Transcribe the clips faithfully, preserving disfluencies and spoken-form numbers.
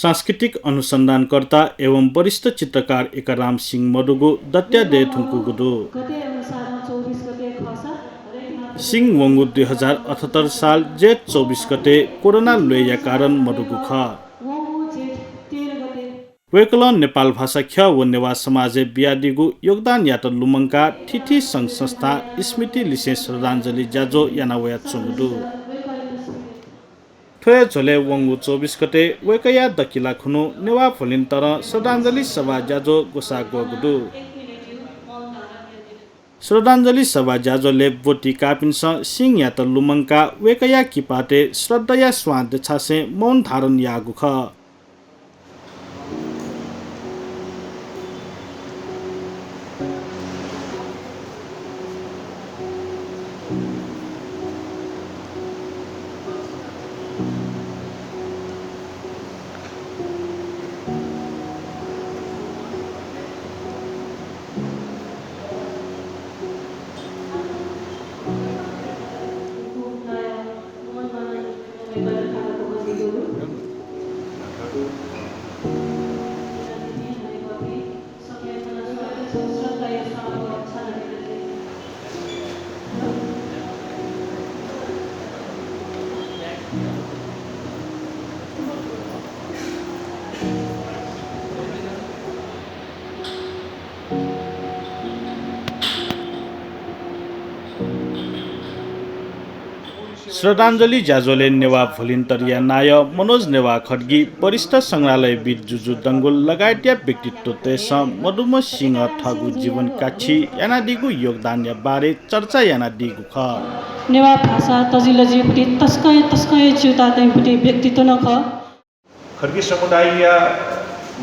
सांस्कृतिक अनुसन्धानकर्ता एवं वरिष्ठ चित्रकार एकाराम सिंह मदुगु दत्यादये धुंकूगु दु। सिंह वंगु दुई हजार अठहत्तर साल जेठ चौबिस गते कोरोना ल्वय्‌या कारण मदुगु खः। वय्‌कलं नेपाल भाषा ख्यः व नेवाः समाजय् बियादीगु योगदानयात लुमंकाः थीथी संघ संस्था स्मृति लिसें श्रद्धाञ्जली ज्याझ्वः याना वयाच्वंगु दु। थ्व हे झ्वलय् वंगु चौबिस गते वय्‌कःया दकिला खुन्हु नेवाः भोलिन्तर श्रद्धाञ्जली सभा ज्याझ्वः ग्वसाः ग्वःगु दु। श्रद्धाञ्जली सभा ज्याझ्वलय् ब्वति काःपिन्सं सिंहयात लुमंकाः वय्‌कःया किपातय् श्रद्धाया स्वां देछासें मौन धारण याःगु खः। श्रद्धाञ्जली ज्याझ्वलय् नेवाः भोलिन्तरया नायः मनोज नेवाः खड्गी, वरिष्ठ संग्रहालयविद् जुजु डंगोल लगायतया व्यक्तित्वतय्‌सं मदुम्ह सिंह थःगु जीवन काक्षी यानादीगु योगदानया बारे चर्चा यानादीगु खः। नेवाः भाषा तजिलजिपट्टि तसकं हे, तसकं हे च्यूताः तइपट्टि व्यक्तित्व नं खः। खड्गी समुदायया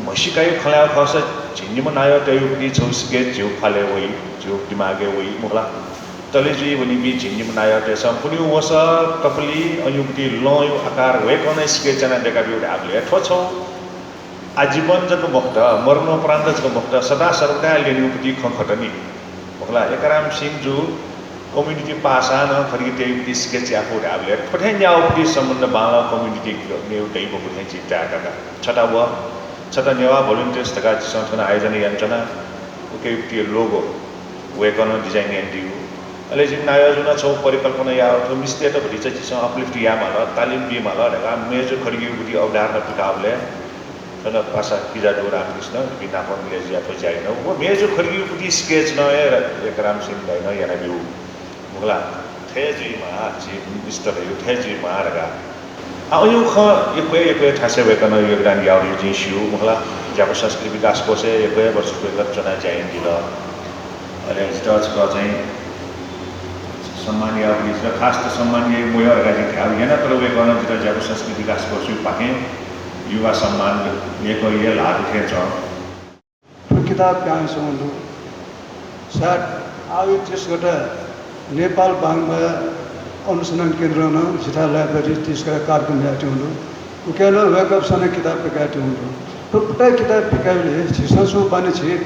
म्हसीकायु खँ ल्हायेगु खःसा झिंनिम्ह नायःतय्‌गु छगू sketch झीगु ख्वालय् वइ, झीगु दिमागय् वइ, मखु ला? तले जुइ वनीपिं झिंनिम्ह नायःतय्‌सं पुन्यु वसः, कपालि, अन उगुति लँयु आकार वय्‌कलं sketch यानाः दय्‌काब्यूगु धायेबलय् थ्व छगू आजीवन जक मखुत, मरणोपरान्त जक मखुत, सदा सर्वदा ल्यनेगुति खँ खः नि। मखु ला, एकाराम सिंह जु community पासां नं खड्गीतय्‌गु sketch याःगु धायेबलय् थ्व थें न्याःगुति सम्बन्ध बांलाः community मेगु दइ मखु थें चिन्ता यात। छता व, छता नेवाः volunteers धकाः झीसं थन आयोजना यानाच्वना। उकिया logo वय्‌कलं design यानादीगु। अले जिमि नायःजुं नं छगू परिकल्पना याः, थ्व मिस्तय्‌त भतिचा झीसं uplift यायेमाल, तालिम बीमाल धकाः मय्‌जु खड्गीगु अवधारणा पिकाःबलय् थन पासा किजा दु रामकृष्ण, जिपिं नापं मिले जुयाः थ्व ज्या यानागु। व मय्‌जु खड्गीगु sketch नं हे एकाराम सिंह दाइनं यानाब्यूगु। मखु ला, थथे जुइमाः, झी मिस्तय्‌त धइगु थथे जुइमाः धकाः। आ, अय्‌गु खँ यक्व हे, यक्व हे थासय् वय्‌कलं योगदान याःगु जिं स्यू, मखु ला। ज्यापु संस्कृति विकास कोषय् यक्व हे वर्ष वय्‌कः च्वनाः ज्या यानादिल। अले जितः छकः चाहिँ सम्मान याःगुलिं, जितः खास त सम्मान याइ मयः धकाः जिं धायेगु याना, तर वय्‌कलं जितः ज्यापु संस्कृति विकास कोषयापाखें जिगु सम्मान यक्व हे ल्हाःगु थें च्वं। थ्व किताब पिहां वंगु दु। सायद आः वइ तीस गते नेपाल वाङ्मय अनुसन्धान केन्द्रं नं झीथाय् library तीस गते कार्यक्रम यायेत्यंगु दु। उकिं नं वय्‌कःपिन्सं नं किताब पिकायेत्यंगु दु। थ्व पुथाय् किताब पिकायेबलय् झीसं छुं बानी, झी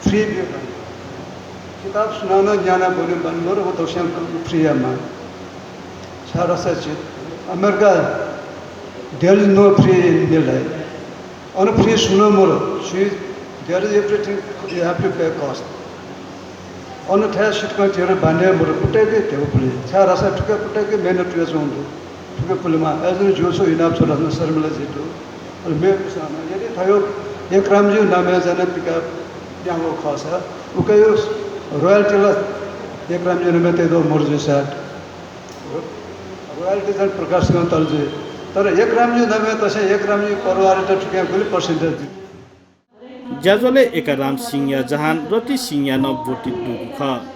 free ब्यू बानी। किताब सुनानं न्यानाः ब्वने बानी मरु, व दक्वस्यां free यायेमाः। छाय्‌धाःसा झी America there is no free meal है। अन free सुं नं मरु। There is everything, you have to pay cost। अन थथे सितिकं झीत बानी मरु, पुतय्‌के ध्यबा पुले। छाय्‌धाःसा थुकी पुतय्‌के मेहनत जुयाच्वंगु दु। थुकी पुलेमाः। अय्‌जूगुलिं जिगु छगू इनाप छु धाःसा शर्मिला जी दु। अले मेपिन्सं नं, यदि थ्व एकारामजुया नामय् जक पिकाः पिहां वःगु खःसा, उकिया royalty ला एकारामजुया नामय् तयेधुंगु मरु जुइ सायद। Royalty चाहिँ प्रकाशनं तल जुइ। तर एकारामजुया नामय् तसें एकारामजुया परिवारयात थुकिं गुलि percentage जुइ? ज्याझ्वलय् एकाराम सिंहया जहान रति सिंहया नं ब्वति दुगु खः।